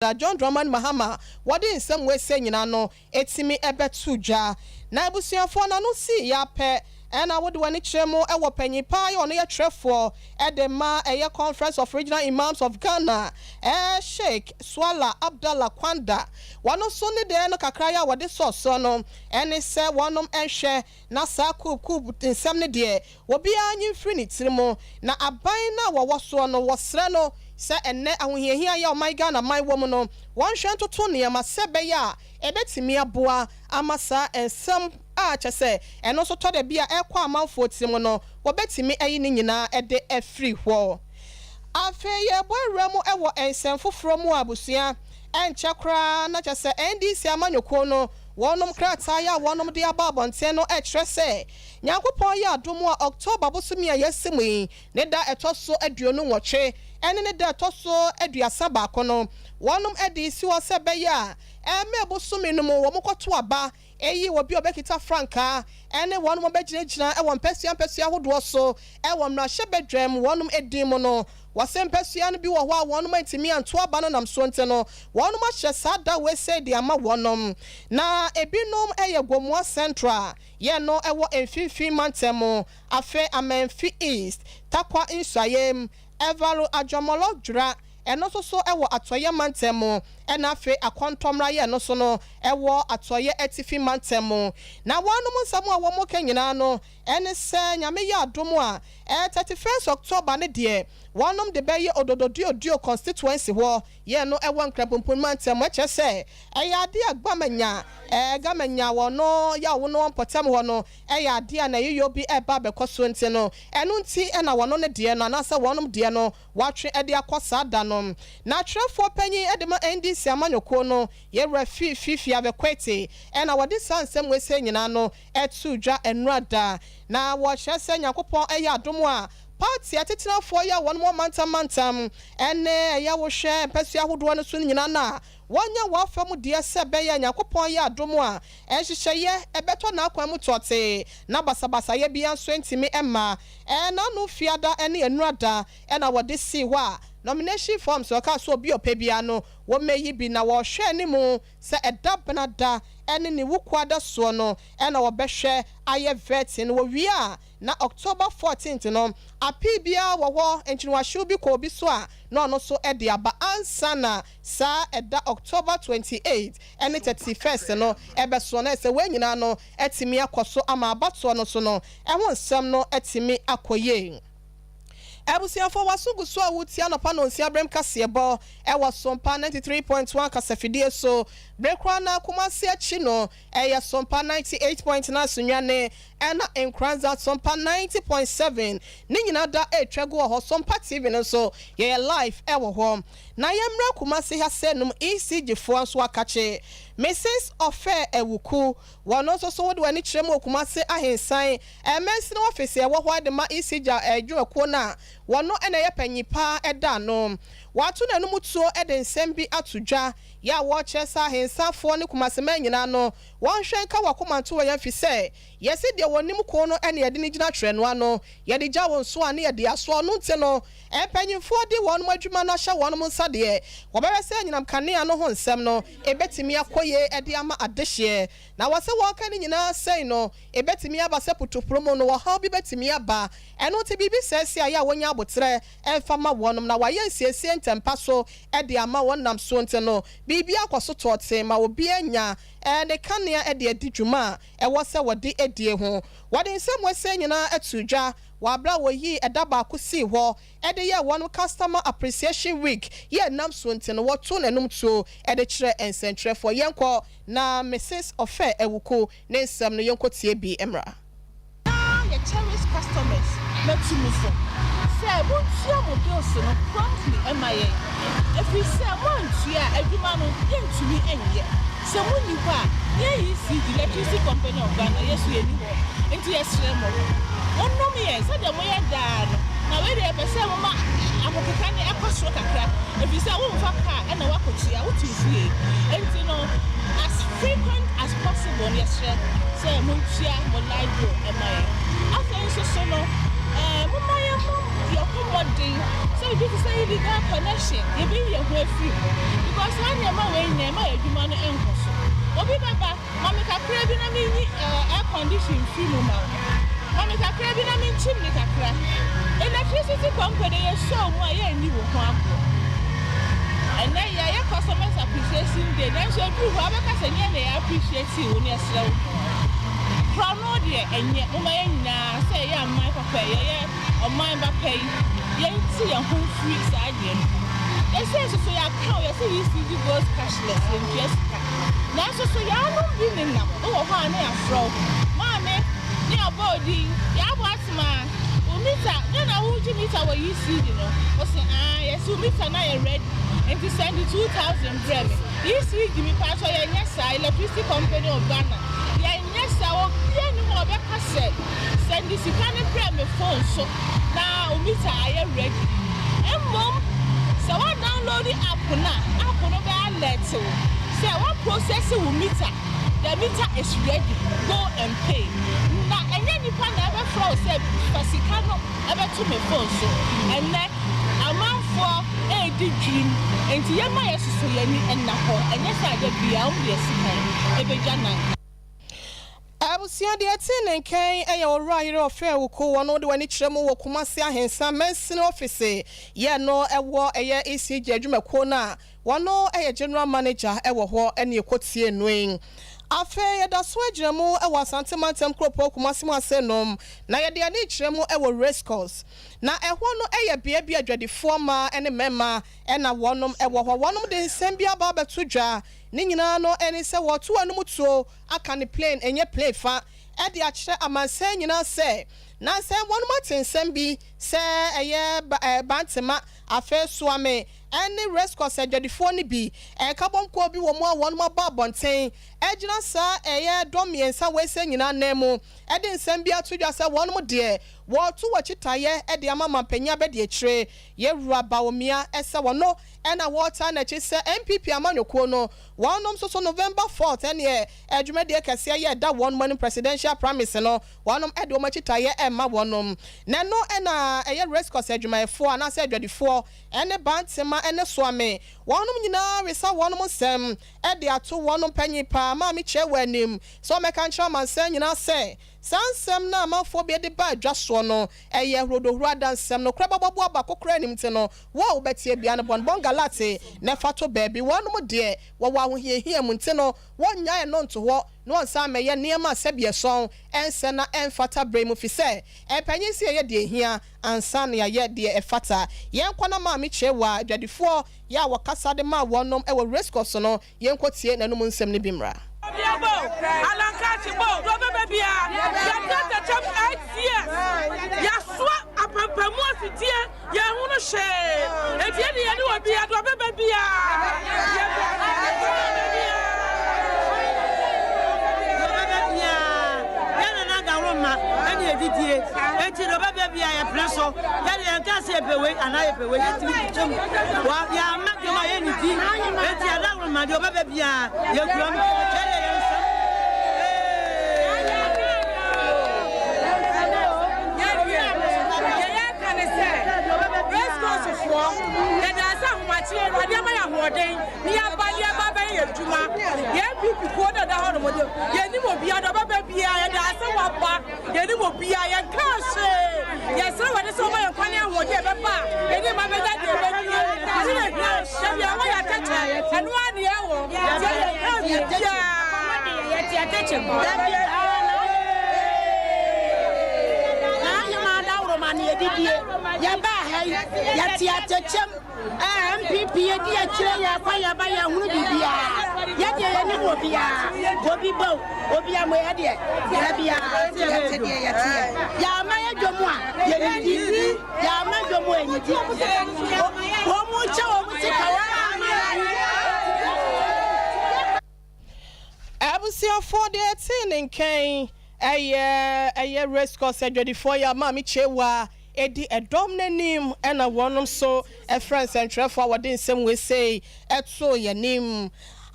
John Dramani Mahama wɔde nsɛm wei sɛ nyinaa no ɛtumi ɛbɛto dwa. Na abusuafoɔ n'ano sii yɛ apɛ, ɛna wode w'ani kyerɛ mu ɛwɔ panyin paa yɛ ɔno yɛ twerɛfoɔ ɛde ma ɛyɛ Conference of Regional Imams of Ghana, Sheikh Suala Abdallah Kwanda, wɔn nso ne deɛ no kakra yɛ a wɔde sɔɔsɔ no ɛne sɛ wɔnom ɛnhwɛ na saa coup coup nsɛm no deɛ, obiara nyi mfiri ne tiri mu, na aban no a wɔwɔ soɔ no, wɔsrɛ no sɛ ɛnɛ ahohiahia yɛ ɔman Ghana man wɔ mu no, wɔnhwɛ ntoto nneɛma sɛ bɛyɛ a ɛbɛtumi aboa ama saa nsɛm a kyɛ sɛ ɛno nso tɔ da bi a ɛkɔ amanfoɔ tiri mu no, wɔbɛtumi ayi ne nyinaa ɛde afiri hɔ. Afei yɛbɔ awura mu ɛwɔ nsɛm foforɔ mu. Abusua, ɛnkyɛ koraa na kyɛ sɛ NDC amanyɔkuo no wɔnom krataa yɛ a wɔnom de aba abɔnten no ɛkyerɛ sɛ Nyankopɔn yɛ adom a, October bosome a yɛasi mu yi ne da ɛtɔ so 28 ɛne ne da ɛtɔ so 31 no, wɔnom de si hɔ sɛ bɛyɛ a ɛmɛ bosome no mu wɔn kɔto aba eyi wɔ bi a ɔbɛkita frankaa ɛne wɔn bɛgyinagyina ɛwɔ mpɛsua mpɛsua ahodoɔ so ɛwɔ mmarahyɛbadwam wɔnom edin mu no. Wɔsɛ mpɛsua no bi wɔ hɔ a wɔnom ntumi anto aba no nam so nti no, wɔnom ahyɛ saa da wei sɛ de ama wɔnom, na ebinom ɛyɛ Gomoa Central yɛn no ɛwɔ Mfimfini mantam, afei Amenfi East, Tarkwa Nsuaem, Evalue Adjorlolo Gwira, ɛno nso so ɛwɔ Atɔyɛ mantam mu, ɛna afei Akɔntɔmmra yɛ no so no ɛwɔ Atɔyɛ Atifi mantam mu. Na wɔnom nsɛm a wɔn ka nyinaa no ɛne sɛ Nyame yɛ adom a, 31st October ne deɛ wɔnom de bɛyɛ Odododiodio constituency hɔ yɛn no ɛwɔ Nkrapompon mantam. Ɛkyerɛ sɛ ɛyɛ adeɛ a Gamanya Gamanya wɔ no yɛ a wɔn no mpɔtam hɔ no, ɛyɛ adeɛ a na ɛyɛ bi ɛba abɛkɔ so nti no, ɛno nti ɛna wɔn no deɛ no anaasɛ wɔnom deɛ no watwe ɛde akɔ saa da no. Na atwerɛfoɔ panyin ɛde ma NDC amanyɔkuo no, yɛwura Fiifi Fiavi Kwetey, ɛna wɔde saa nsɛm wɔ nyinaa no ɛto dwa nnura da, na wɔkyerɛ sɛ Nyankopɔn ɛyɛ adom a, party atetenafoɔ yi a wɔn wɔ mantam mantam ɛne ɛyɛ wohwɛ mpɛsua ahodoɔ no so no nyinaa na wɔnyɛ wɔn afa mu deɛ sɛ bɛyɛ Nyankopɔn yɛ adom a, ɛnhyehyɛeɛ ɛbɛtɔ n'akwan mu tɔtee na basabasayɛ bi nso ntumi ɛma ɛnano fiada ɛne nnura ɛna wɔde si hɔ a nomination forms wɔka so obi ɔpɛ bia no wɔmmɛyi bi, na wɔrehwɛ anim sɛ ɛda benada ɛne ne wukuada soɔ no ɛna wɔbɛhwɛ ayɛ vetting no. Wɔwie a, na October 14th no, appeal biara wɔ hɔ, nkyiniwahyew bi kɔ obi so a, na ɔno nso de aba ansa na saa ɛda October 28 ɛne 31st no ɛbɛsoɔ, na ɛsɛ wɔn nyinaa no ɛtumi akɔ so ama abatoɔ no so no ɛho nsɛm no ɛtumi akɔ yie. Abusuafoɔ, waso gu so a wotia anɔpa no nsia berɛm kaseɛbɔ ɛwɔ Sompa 93.1 kasafidie so. Bere koraa na Kumase akyi no ɛyɛ Sompa 98.9 Sunyani, ɛna Nkranza Sompa 90.7 ne nyinaa da ɛretwa gu wɔ hɔ. Sompa TV no nso yɛyɛ live ɛwɔ hɔ. Na yɛmmrɛ Kumase ha sɛ nom ECG foɔ nso akakye Mrs Ɔfɛ Awuku, wɔn nso so wode w'ani kyerɛ mu wɔ Kumase ahensan ɛmɛnsini ɔfisi ɛwɔ hɔ de ma ECG adwumakuo no a wɔn ɛna ɛyɛ panyin paa ɛda ano, wɔato n'anum tuo ɛde nsɛm bi ato dwa yɛ a wɔrekyerɛ sɛ ahensafoɔ ne Kumaseman nyinaa no wɔnhwɛ nka wakoma nto wɔ yɛn fi sɛ yɛsi deɛ wɔnim ko no ɛna yɛde ne gyina twerɛ no ano, yɛde gya wɔn so a ne yɛde asoɔ no. Nti no mpanyinfoɔ de wɔn adwuma no ahyɛ wɔn nsa deɛ, wɔbɛyɛ sɛ anyinam kanea no ho nsɛm no ebɛtumi akɔ yie ɛde ama adehyeɛ, na wɔsɛ wɔka ne nyinaa sɛn no ebɛtumi aba sɛ putupuru mu no wɔhaw bi bɛtumi aba. Ɛno nti biribi sɛɛsi a yɛ a wɔnya abotrɛ ɛmfa ma wɔnom na wɔayɛ nsiesie ntɛmpa so ɛde ama wɔn nam so nti no biribi akɔ so tɔɔte ma obi anya ne kanea ɛde adi dwuma a ɛwɔ sɛ wɔde adie ho. Wɔde nsɛm wɔsɛ nyinaa ato dwa wɔ abere a wɔyi ɛda baako sii hɔ ɛde yɛ wɔn Customer Appreciation Week yɛ nam so nti no, wɔto n'anum tuo ɛde kyerɛ nsɛntwerɛfoɔ. Yɛnkɔ na Mrs Ɔfɛ Awuku ne nsɛm no yɛnkɔ tie bi mmra. Yɛ cherish customers mɛtumi fo sɛ montua mo bills no promptly ɛma yɛn, ɛfiri sɛ moantua a, adwuma no yɛntumi nyɛ. Sɛ monni hɔ a, yɛn ECG, Electricity Company of Ghana, yɛ so yɛni hɔ. Nti yɛsrɛ mo, monom yɛn sɛdeɛ moyɛ daa no, na wei deɛ yɛpɛ sɛ moma ahokeka ne ɛkɔ soro kakra, ɛfiri sɛ womfa kaa ɛna woakɔtua wote fie. Nti no as frequent as possible no, yɛsrɛ sɛ montua mo light bill ɛma yɛn. Afei nso so no Ɛɛ, momma yɛmmɔ yɛn ho mmɔden sɛ biribi te sɛ illegal connection, yɛbɛyi yɛn ho afiri mu. Because saa nneɛma wei nyinaa ɛma yɛn adwuma no nkɔ so. Obi bɛba, ma me kakra bi na menyi ɛɛ air condition mfiri mu ma wo. Ma me kakra bi na menkyim ne kakra. Electricity company yɛsɔɔ mu a yɛnni wo ho agorɔ. Ɛnnɛ yɛyɛ customers appreciation day nanso ɛduru hɔ a wobɛka sɛ nyɛ na yɛ appreciate wo ne ɛsrɛ wo ho. Korɔno deɛ ɛnyɛ, momma yɛn nyinaa sɛ yɛyɛ aman papa yi, yɛyɛ ɔman ba pa yi, yɛnte yɛn ho mfiri saa adeɛ no ho. Yɛsɛ nso so yɛaka o, yɛsɛ ECG goes cashless, yɛntua sika. Nanso so yɛanom bi nenam, wowɔ hɔ a na yɛafrɛ wo, maame, ne abɔ wo din, yɛabɔ atema, wo meter, nyɛ na wogye meter wɔ ECG no, wo se aah, yɛse wo meter no ayɛ ready, nti send 2000 brɛ me. ECG, mepaatwɔ yɛnyɛ saa, Electricity Company of Ghana, yɛnyɛ saa, obia nni hɔ a ɔbɛka sɛ sɛnde sika no brɛ me phone so na wo meter ayɛ ready. Mmom sɛ wo download app no a, app no bɛ alert wo sɛ wa process wo meter, the meter is ready, go and pay. Na ɛnyɛ nipa na ɛbɛfrɛ wo sɛ fa sika no ɛbɛto me phone so. Ɛnnɛ amanfoɔ redi dwirim, enti yɛmma yɛsoso yɛn ani nna hɔ, ɛnyɛ sɛ ada biara wɔn de yɛn sika ɛbɛgya nan. Abusua deɛ ɛtee ne nkan yɛ Owura Yere Ɔfɛ Awuku, wɔn de wɔn ani kyerɛ mu wɔ Kumasi Ahensa Mansini Ɔfise yɛ no wɔ ɛyɛ ECG adwumakuo no a wɔn yɛ General Manager wɔ hɔ ne ɛkɔtie no yi. Afei yɛda so agyina mu wɔ Asante Mantam kuropɔn Kumasi mu ase nom na yɛde ani rekyerɛ mu wɔ Race Course. Na ɛhɔ no yɛ bea bi a adwadifoɔ mmaa ne mmarima na wɔnom wɔ hɔ. Wɔnom de nsɛm bi aba abɛto dwa. Ne nyinaa no ne sɛ wɔreto wɔnom tuo aka ne plane ɛnyɛ plane fa de akyerɛ amansan nyinaa sɛ nansɛ wɔnom ate nsɛm bi sɛ ɛyɛ Bantema afei Suame ɛne Race Course adwadifoɔ no bi nkabom kuo bi wɔ mu a wɔnom aba abɔnten agyina saa ɛyɛ dɔm mmiɛnsa wei sɛ nyinaa nan mu de nsɛm bi ato dwa sɛ wɔnom deɛ wɔreto wɔ akyitaeɛ de ama mampanyin abɛdiakyire Yɛwura Bawumia sɛ wɔno na wɔretaa n'akyi sɛ NPP amanyɔkuo no wɔnom nso so November 4th ɛneɛ dwumadie kɛseɛ yɛ ɛda wɔnom anim presidential primaries no wɔnom de wɔn akyitaeɛ ɛrema wɔnom na ɛno na ɛyɛ race course adwumayɛfoɔ anaasɛ adwadifoɔ ɛne Bantema ɛne Soame wɔnom nyinaa resa wɔnom nsɛm de ato wɔnom panyin paa Maame Kyerɛwaa anim sɛ ɔmmɛka nkyerɛ amansan nyinaa sɛ Saa nsɛm no a amanfoɔ bi de ba dwa soɔ no, ɛyɛ hurodohuro adansɛm. Nokorɛ bɛbɔboa baako koraa nnim nti no, wo a wobɛteɛ biara no, bɔ no bɔngalate na fa to baabi. Wɔnom deɛ, wɔwɔ ahohiahia mu nti no, wɔnnyae ɛno nto hɔ na wɔnsan mmɛyɛ nneɛma a sɛbi ɛsɔn, ɛnsɛ na ɛmfata berɛ yi mu, firi sɛ mpanyin se yɛyɛ deɛ ɛhia ansa na yɛayɛ deɛ ɛfata. Yɛnkɔ na Maame Kyerewaa, adwadifoɔ yɛ a wɔkasa de maa wɔnom wɔ Race Course no, Yɛnkɔtie n'anom nsɛm no bi mmra. Obia bo, Alankachi bo, do bɛbɛ bia, yɛde atɛkyɛm 8 years, yɛasoa apampamu afidie, yɛnhunu hwee, enti yɛde yɛne wɔ bia, do bɛbɛ bia, yɛbɛ bɛbɛ bia. Ɔbɛbɛ biara yɛn nana daworo ɛne yɛdidie, enti deɛ ɔbɛbɛ biara yɛpene so. Yɛde yɛn ka sɛ yɛpɛ wei anaa yɛpɛ wei, yɛtumi kyekyɛ mu. Yɛama dwom a yɛnnidi, enti adaworo ma deɛ ɔbɛbɛ biara yɛkura mu, yɛde yɛn nsɛm. Yɛyɛ ne sɛ race course foɔ, yɛda sɛ ahomakye Awurade ama yɛ ahoɔden ne yɛaba ne yɛba bɛyɛ yɛ adwuma. Yɛn NPP kuo dada hɔ nom de, yɛnim obiara de ɔbɛba biara, yɛda sɛ waba. Yɛnim obiara, yɛnkaa hwee. Yɛsrɛ Awurade sɛ ɔma yɛn kwan ne ahoɔden a ɛbɛba a yɛne mma bɛnya deɛ ɛbɛdie ɛno na hia. Dabi ɛwɔ yɛ atɛkyɛ, ɛno ara ne ɛwɔ nti yɛnkaa biribiara. Yɛte atɛkyɛ mu. N'ahema adaworoma ne yɛdidie. Yɛbaa ha yi, yɛte atɛkyɛm. NPP yɛdi akyire, yɛkɔ yɛba, yɛhunu biribiara. Yɛdeɛ yɛnim obiara. Obi ba o, obi ama, yɛdeɛ dabiara yɛte deɛ yɛteɛ. Yɛama yɛ dwom a yɛdidi. Yɛama dwom a yɛdidi. Wɔn mu kyɛ wɔn sika, wɔn ama yɛ. Abusuafoɔ, deɛ ɛtee ne nkan ɛyɛ race course adwadifoɔ yɛ Maame Kyewa ɛdi ɛdɔm n'anim ɛna wɔnom so ɛfrɛ nsɛntwerɛfoɔ a wɔde nsɛm wesei ɛto yɛn.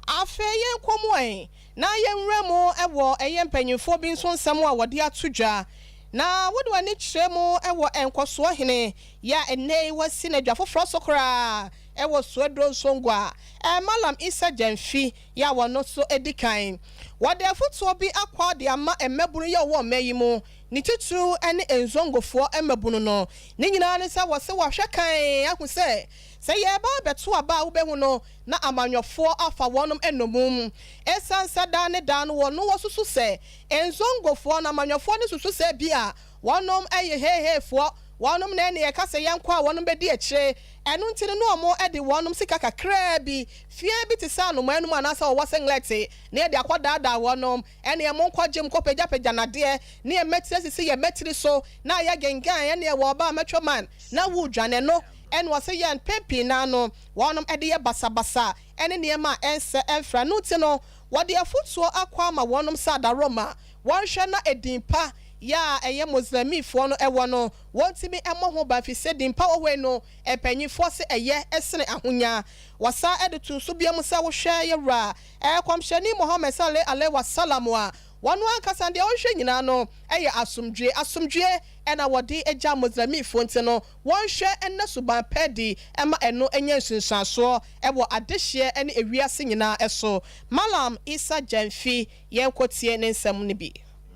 Afei yɛn kɔn mu ɛ na yɛnwura mu ɛwɔ ɛyɛ mpanyinfoɔ bi nso nsɛm a wɔde ato dwa. Na wode w'ani kyerɛ mu wɔ nkɔsoɔ hene yɛ a ɛnnɛ yi wɔasi no adwa foforɔ so koraa wɔ Swedru Nsongo a Mallam Issa Gyamfi yɛ a wɔno nso di kan. Wɔde afotuo bi akɔ de ama mmabunu yɛ wɔwɔ ɔman yi mu, ne titiriw ne Nzongofoɔ mmabunu no. Ne nyinaa ne sɛ wɔse wɔahwɛ kan ahu sɛ, sɛ yɛreba abɛto aba a wobɛhu no na amanyɔfoɔ afa wɔnom nnommum. Esiane sɛ daa ne daa no wɔno wɔsusu sɛ Nzongofoɔ no amanyɔfoɔ no susu sɛ ebia wɔnom yɛ heeheefoɔ, wɔnom na ɛne yɛka sɛ yɛnkɔ a wɔnom bɛdi akyire, ɛno nti no na wɔn de wɔnom sika kakraa bi, feaa bi te sɛ anomaa anum anaasɛ ɔwɔ senglɛte na yɛde akɔdaadaa wɔnom, ɛneɛ monkɔ gym nkɔpagyapagya nnadeɛ ne yɛn mmatiri asisi yɛn mmatiri so na ayɛ gengan, ɛneɛ wɔɔba a mɛtwa man na woredwane, ɛno ɛna ɔse yɛn mpɛn pii no ara no wɔnom de yɛ basabasa ne nneɛma a ɛnsɛ ɛmfra, ɛno nti no Wɔde afotuo akɔ ama wɔnom sɛ adaworoma, wɔnhwɛ na edin pa yɛ a ɛyɛ Moslɛmifoɔ no wɔ no, wɔntumi mmɔ ho ban fisɛ din pa wɔ hɔ yi no mpanyinfoɔ se ɛyɛ sene ahonya. Wɔsan de too so biom sɛ wohwɛ yɛ Wura Kɔmhyɛni Muhammad Salale Alaihi Wasallam a, wɔno ankasa deɛ ɔhwehwɛ nyinaa no yɛ asomdwie. Asomdwie na wɔde gya Moslɛmifoɔ nti no Wɔnhwɛ nna suban pa adi ma ɛno nyɛ nsunsuansoɔ wɔ adehyeɛ ne ewiase nyinaa so. Mallam Issa Gyamfi, yɛnkɔ tie ne nsɛm no bi.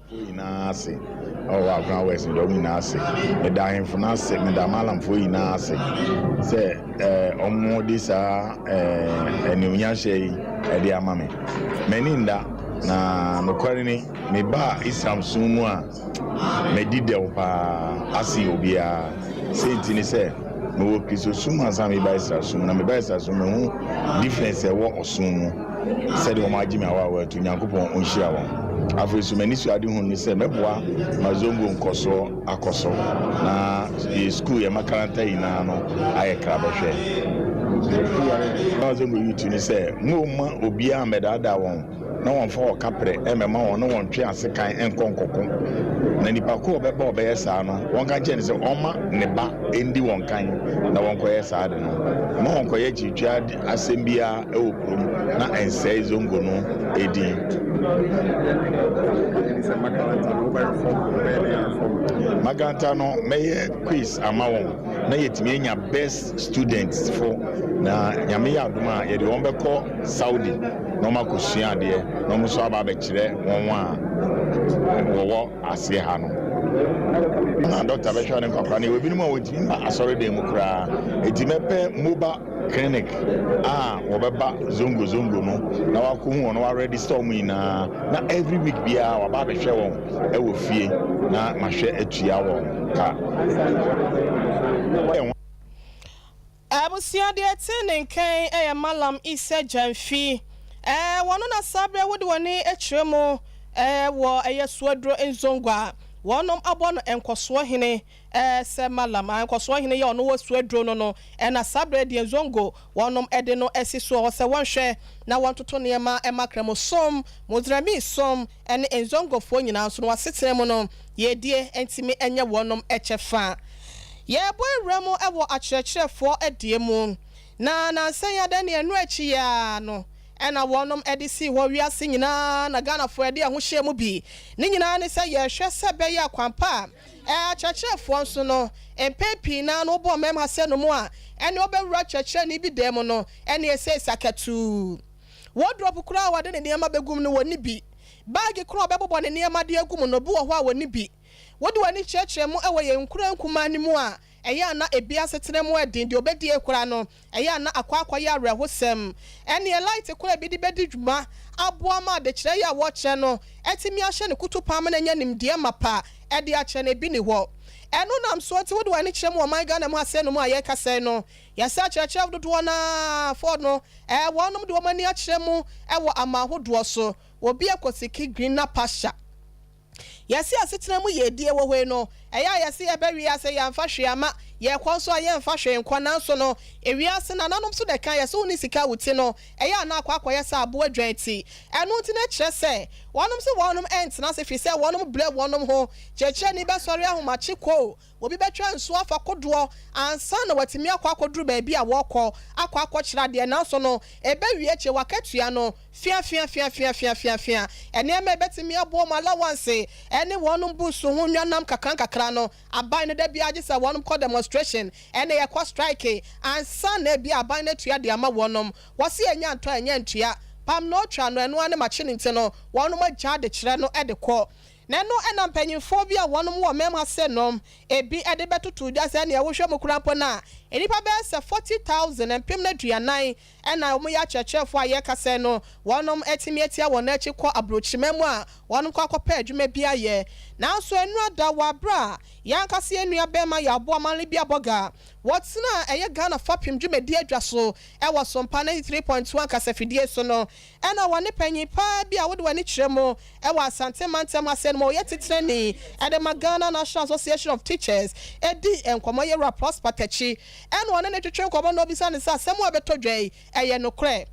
Foɔ nyinaa ase wɔ Accra West meda wɔn nyinaa ase. Meda ahemfo no ase, meda Mallamfoɔ nyinaa ase sɛ wɔde saa animuonyamhyɛ yi de ama me. M'ani nda, na nokware ni, mebaa Islam som mu a, Madi dɛw paa asen obiara. Sei nti ne sɛ, mewɔ Kristosom mu ansa na meba Israelsom mu, na meba Israelsom mu mahu difference a ɛwɔ ɔsom mu, sɛdeɛ wɔn agye me awaawa atu. Nyankopɔn ɔnhyira wɔn. Afei nso m'anisoadehunu ne sɛ mɛboa ma Zongo nkɔsoɔ akɔ so, na yɛn sukuu, yɛn makaranta nyinaa no ayɛ krabɛhwɛ. Zongo youth ne sɛ, momma obiara mmɛdaadaa wɔn. na wɔmfa ɔkaprɛ mmɛma wɔn, na wɔntwe asekan nkɔ nkɔko. Na nipa ko a ɔbɛba a ɔbɛyɛ saa no, wɔnka nkyerɛ no sɛ ɔmma ne ba ndi wɔn kan na wɔnkɔyɛ saa ade no. Mma wɔnkɔyɛ akyiritwa asɛm biara wɔ kurom na ɛnsɛe Zongo no din. Makaranta no, mɛyɛ quiz ama wɔn na yɛatumi anya best students fo, na Nyame yɛ adom a, yɛde wɔn bɛkɔ Saudi. na wɔakɔsua adeɛ na wɔn nso aba abɛkyerɛ wɔn a wɔwɔ aseɛ ha no. Na dɔkta bɛhwɛ ne nkwakoraa no, yɛwɔ ebinom a wɔntumi mma asɔredan mu koraa, enti mɛpɛ mobile clinic a wɔbɛba zongo zongo no na wakɔhu wɔn na wɔaregister wɔn nyinaa na every week biara waba abɛhwɛ wɔn wɔ fie na mahwɛ atua wɔn ka. Abusua deɛ ɛtee ne nkan yɛ Mallam Issa Gyamfi. Ɛɛ wɔno na saa berɛ wode w'ani kyerɛ mu wɔ ɛyɛ Suaduro Nzongo a wɔnom abɔ no nkɔsoɔ hene sɛ Mallam a nkɔsoɔ hene yɛ ɔno wɔ Suaduro no no ɛna saa berɛ deɛ Nzongo wɔnom de no asi soɔ sɛ wɔnhwɛ na wɔntoto nneɛma ma Kramosom, Mozrami som ne Nzongofoɔ nyinaa nso no asetena mu no yiedie ntumi nyɛ wɔnom kyɛfa. Yɛrebɔ awura mu wɔ akyerɛkyerɛfoɔ deɛ mu, na nansa yi ada ne ɛno akyi yi ara no na wɔnom de sii hɔ wiase nyinaa na Ghanafoɔ yɛde yɛn ho hyɛɛ mu bi. Ne nyinaa ne sɛ yɛrehwɛ sɛ ɛbɛyɛ a kwan pa a akyerɛkyerɛfoɔ nso no mpɛn pii no ara no wobɔ mmɛmha sɛ no mu a ɛne wobɛwura kyerɛkyerɛni bi dan mu no ɛne ɛsɛ sakatuu. Wardrobe koraa a wɔde ne nneɛma bɛgu mu no wɔnni bi. Baage koraa a ɔbɛbobɔ ne nneɛma de agu mu no bi wɔ hɔ a wɔnni bi. Wode w'ani kyerɛkyerɛ mu wɔ yɛn nkuraa nkumaa no mu a, ɛyɛ a na ebi asetena mu yɛ den, deɛ ɔbɛdie koraa no, ɛyɛ a na akɔ akɔyɛ awerɛhosɛm. Ɛnneɛ light koraa a ebi de bɛdi dwuma aboa ma adekyerɛ yi a wɔrekyerɛ no atumi ahyɛ no kutupa ama no anya nimdeɛ mapa de akyerɛ no, ebi nni hɔ. Ɛno nam soɔ nti wode w'ani kyerɛ mu wɔ ɔman Ghana mu ha sɛɛ no mu a yɛrekasa yi no, yɛsɛ akyerɛkyerɛfo dodoɔ no ara foɔ no, ɛɛ wɔnom de wɔn ani akyerɛ mu wɔ aman ahodoɔ so. Obi akɔsiki greener pasture. Yɛse asetena mu yiedie wɔ hɔ yi no, Ɛyɛ a yɛse yɛba wiase yɛamfa hwee amma, yɛkɔ nso a yɛmfa hwee nkɔ, nanso no ewiase nananom nso na ɛka yɛse wonni sika a wo ti no ɛyɛ a na akɔ akɔyɛ sɛ aboa dwan ti. Ɛno nti na ɛkyerɛ sɛ wɔnom se wɔnom ɛntena ase firi sɛ wɔnom brɛ wɔnom ho. Kyerɛkyerɛni bɛsɔre ahomakye koo obi bɛtwa nsuo afa kodoɔ ansa na watumi akɔ akɔduru baabi a wɔrekɔ akɔ akɔkyerɛ adeɛ nanso no ɛbɛwie akyire wakatua no fia fia fia fia fia fia fia. Nneɛma a ɛbɛtumi aboa wɔn allowance ne wɔnom books ho nwanam kakra nkakra no aban no da biara gye sɛ wɔnom kɔ demonstration ɛne yɛkɔ strike ansa na ebia aban no atua de ama wɔnom. Wɔse ɛnya ntɔ a ɛnyɛ ntua. Pam na ɔtwa no ɛno ara ne makye no nti no wɔnom agya adekyerɛ no de kɔ. Na ɛno na mpanyimfoɔ bi a wɔnom wɔ mɛm ase nom ebi de bɛtoto dwa sɛ nea wohwɛ mu koraa mpo no a nnipa bɛyɛ sɛ 40,000, 40,000, na wɔyɛ akyerɛkyerɛfoɔ a yɛreka sɛ no wɔnom atumi atia wɔn akyi kɔ aburokyima mu a wɔnom kɔ akɔpɛ adwuma bi ayɛ. Nanso ɛno ada wɔ aberɛ a yɛn ankasa yɛn nua bɛɛma Yaw Boamah Libya Bɔga wɔtenaa ɛyɛ Ghana fapem dwumadie adwa so wɔ Sompa 93.1 kasafidie so no ɛna wɔne panyin paa bi a wode w'ani kyerɛ mu wɔ Asante mantam ha sɛ no ma ɔyɛ titenani de ma Ghana National Association of Teachers di nkɔmmɔ Yɛwura Prosper Takyi ɛna ɔne no twetwe nkɔmmɔ na ɔbisa no sɛ asɛm a ɛbɛtɔ dwa yi ɛyɛ nokorɛ?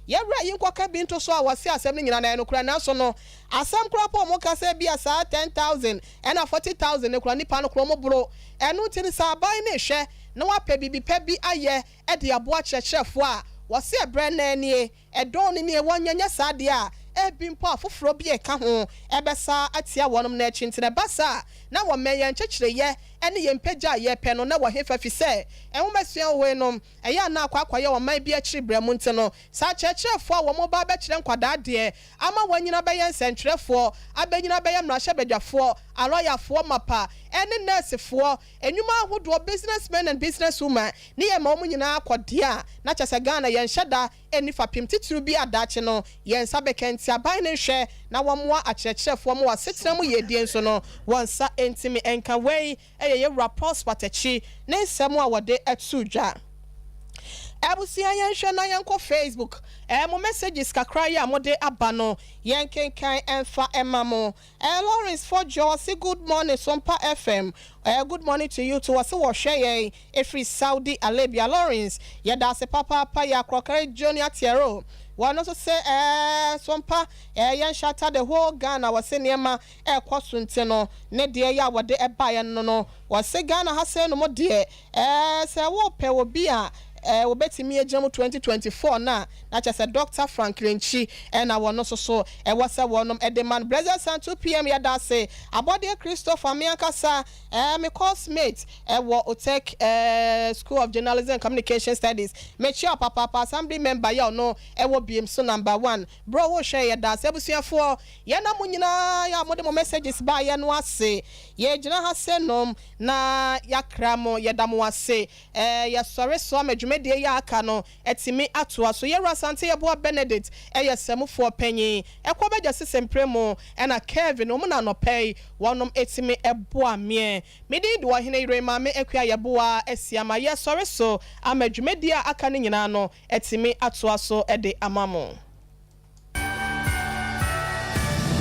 Yɛwura yi nkɔka bi nto so a wɔse asɛm no nyinaa no ɛyɛ nokorɛ nanso no asɛm koraa po a wɔka sɛ ebia saa 10,000 ɛna 40,000 no koraa nnipa no koraa wɔboro ɛno nti no sɛ aban no rehwɛ na wapɛ biribi pa bi ayɛ de aboa akyerɛkyerɛfoɔ a wɔse ɛberɛ no ara nie Ɛdɔn no nie, wɔnyɛ nyɛ saa deɛ a, ebi mpo afoforɔ bi a ɛka ho bɛsa atia wɔnom no akyi. Nti na ɛba saa a, na wɔmmɛn yɛn nkyekyereeɛ ne yɛn mpagya a yɛpɛ no, na wɔ hefa? Ɛfiri sɛ nwomasua wɔ hɔ yi nom, ɛyɛ a na akɔ akɔyɛ ɔman bi akyiri berɛ mu nti no, saa akyerɛkyerɛfoɔ a wɔn ba abɛkyerɛ nkwadaa adeɛ ama wɔanyini abɛyɛ nsɛntwerɛfoɔ, abɛnyini abɛyɛ mmarahyɛbadwafoɔ, alɔyafoɔ mapa, ne nɛɛsefoɔ, Nnwuma ahodoɔ, business men and business woman, ne yɛ ma wɔn nyinaa kɔ deɛ a, na kyerɛ sɛ Ghana yɛnhyɛ da nni fapem titiriw bi a daakye no yɛn nsa bɛka nti aban no nhwɛ na wɔmmoa akyerɛkyerɛfoɔ ma wɔn asetena mu yiedie nso no wɔn nsa ntumi nka. Wei yɛ Yɛwura Prosper Takyi ne nsɛm a wɔde too dwa. Abusua yɛnhwɛ na yɛnkɔ Facebook, mo messages kakra yi a mode aba no yɛnkenkan mfa mma mo. Eh Lawrence Fodjo ɔse good morning Sompa FM eh good morning to you too ɔse wɔhwɛ yɛn ɛfiri Saudi Alabia Lawrence yɛdaase papaapa yɛ akorɔkare Junior Tiero wɔno nso se eh Sompa eh yɛn shatta the whole Ghana wɔse nneɛma ɛkɔ so nti no ne deɛ yɛ a wɔde ɛbaeɛ no no wɔse Ghana ha sei nom deɛ eh sɛ wopɛ obi a eh wɔbɛtumi agyina mu 2024 no a na kyerɛ sɛ Doctor Frank Lenkyi na wɔn nso so ɛwɔ sɛ wɔnom de ma no. Blessed Sun 2PM yɛda ase. Abɔdeɛ Christopher me ankasa eh me course mate ɛwɔ Otec eh School of Journalism and Communication Studies. Mekyia wo papaapa Assembly member yɛ ɔno ɛwɔ biem so number one. Bro wo hwɛ yɛda ase. Abusuafoɔ yɛna mo nyinaa yɛ a mode mo messages baeɛ no ase. Yɛgyina ha sɛ nom na yɛakra mo yɛda mo ase. Eh yɛsɔre so ama dwumadie yi a aka no atumi atoa so. Yɛwura Asante Yeboah Benedict yɛ Samufoɔ panyin. Ɛkɔ bɛgya sese mprɛ ɛna Kevin wɔn na anɔpa yi wɔnom atumi boa meɛ. Me din de Ɔhene Yere Maame Akua Yeboah Asiamah. Yɛsɔre so ama dwumadie a aka no nyinaa no atumi atoa so de ama mo.